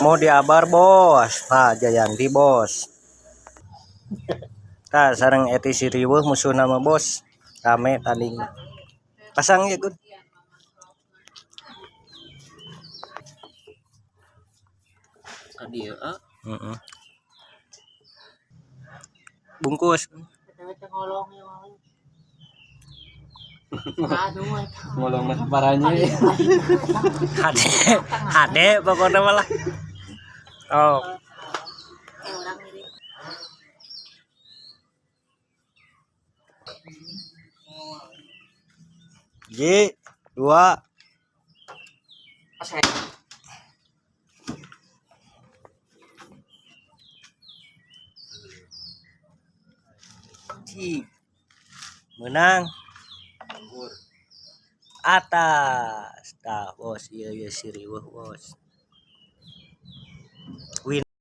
Mau diabar, bos. Nah, Jayanti, bos. Tah, sareng eti si riweuh musuhna mah, bos. Rame tanding. Pasang ya, Gun. Ka dieu ah. Heeh. Bungkus. Ngolong ya. Aduh, Ngolong mah paranya. Hade, hade pokoknya malah. Oh. Orang mirip. J dua. Ci. Menang atas. Tah, bos, iya iya si riweuh, bos. Win.